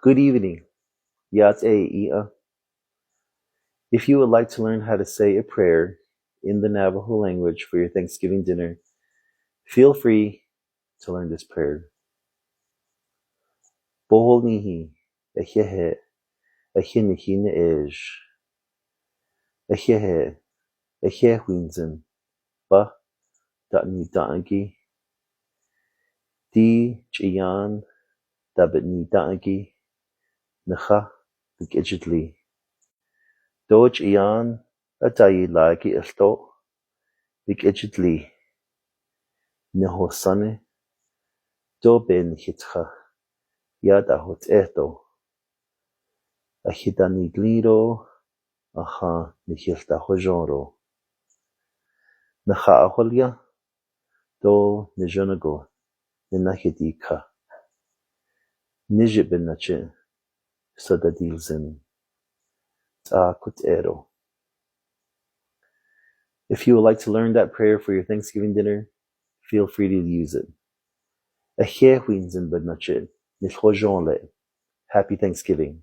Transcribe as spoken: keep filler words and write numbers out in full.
Good evening. Yat e ia. If you would like to learn how to say a prayer in the Navajo language for your Thanksgiving dinner, feel free to learn this prayer. Bohol nihi, ahehe, ahin ahin ej. Ahehe, ahe huinzin, ba, da ni da agi. Di chian, da bet ni da agi. Naha, bik ejitli. Do chian, a da i lagi elto, bik ejitli. Naho sane, do ben hitha, ya da hot eto. Ahita ni gliro, aha ni hilta hojoro. Naha aholia, do ni jonago, ni nahiti ka. Ni jibin nache, sada dilzen. Ta kut ero. If you would like to learn that prayer for your Thanksgiving dinner, feel free to use it. Ahe huinzin ben nache, ni hojon le. Happy Thanksgiving.